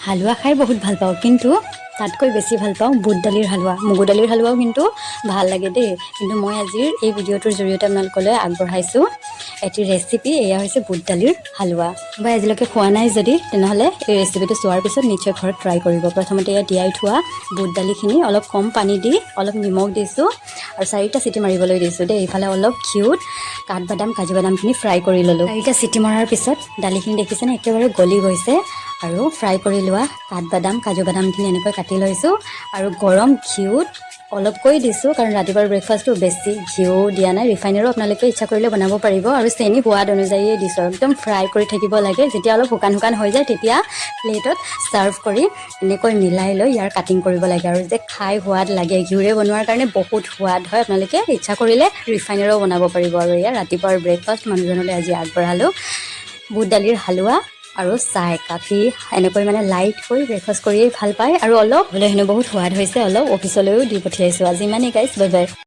হালোৱা খাই বহুত ভাল পাওঁ, কিন্তু তাতকৈ বেছি ভাল পাওঁ বুট দালিৰ হালোৱা। মগু দালিৰ হালোৱাও কিন্তু ভাল লাগে দেই। কিন্তু মই আজিৰ এই ভিডিঅ'টোৰ জৰিয়তে আপোনালোকলৈ আগবঢ়াইছোঁ এটি ৰেচিপি। এয়া হৈছে বুট দালিৰ হালোৱা। বা আজিলৈকে খোৱা নাই যদি, তেনেহ'লে এই ৰেচিপিটো চোৱাৰ পিছত নিশ্চয় ঘৰত ট্ৰাই কৰিব। প্ৰথমতে ইয়াত তিয়াই থোৱা বুট দালিখিনি অলপ কম পানী দি অলপ নিমখ দিছোঁ আৰু চাৰিটা চিটি মাৰিবলৈ দিছোঁ দেই। ইফালে অলপ ঘিউত কাঠবাদাম, কাজু বাদামখিনি ফ্ৰাই কৰি ল'লোঁ। চাৰিটা চিটি মৰাৰ পিছত দালিখিনি দেখিছেনে, একেবাৰে গলি গৈছে। আৰু ফ্ৰাই কৰি লোৱা কাঠবাদাম, কাজু বাদামখিনি এনেকৈ কাটি লৈছোঁ আৰু গৰম ঘিউত অলপকৈ দিছোঁ, কাৰণ ৰাতিপুৱাৰ ব্ৰেকফাষ্টটো বেছি ঘিউ দিয়া নাই। ৰিফাইনেৰো আপোনালোকে ইচ্ছা কৰিলে বনাব পাৰিব। আৰু চেনি সোৱাদ অনুযায়ীয়ে দিছোঁ। একদম ফ্ৰাই কৰি থাকিব লাগে। যেতিয়া অলপ শুকান শুকান হৈ যায়, তেতিয়া প্লেটত ছাৰ্ভ কৰি এনেকৈ মিলাই লৈ ইয়াৰ কাটিং কৰিব লাগে আৰু যে খাই সোৱাদ লাগে। ঘিউৰে বনোৱাৰ কাৰণে বহুত সোৱাদ হয়। আপোনালোকে ইচ্ছা কৰিলে ৰিফাইনেৰেও বনাব পাৰিব। আৰু এয়া ৰাতিপুৱাৰ ব্ৰেকফাষ্ট মানুহজনলৈ আজি আগবঢ়ালোঁ, বুট দালিৰ হালোৱা আৰু চাহ একাপ। সি এনেকৈ মানে লাইটকৈ ব্ৰেকফাষ্ট কৰিয়েই ভাল পায় আৰু অলপ বোলে হেনো বহুত সোৱাদ হৈছে। অলপ অফিচলৈও দি পঠিয়াইছোঁ। আজি ইমানেই গাইজ, বাই বাই।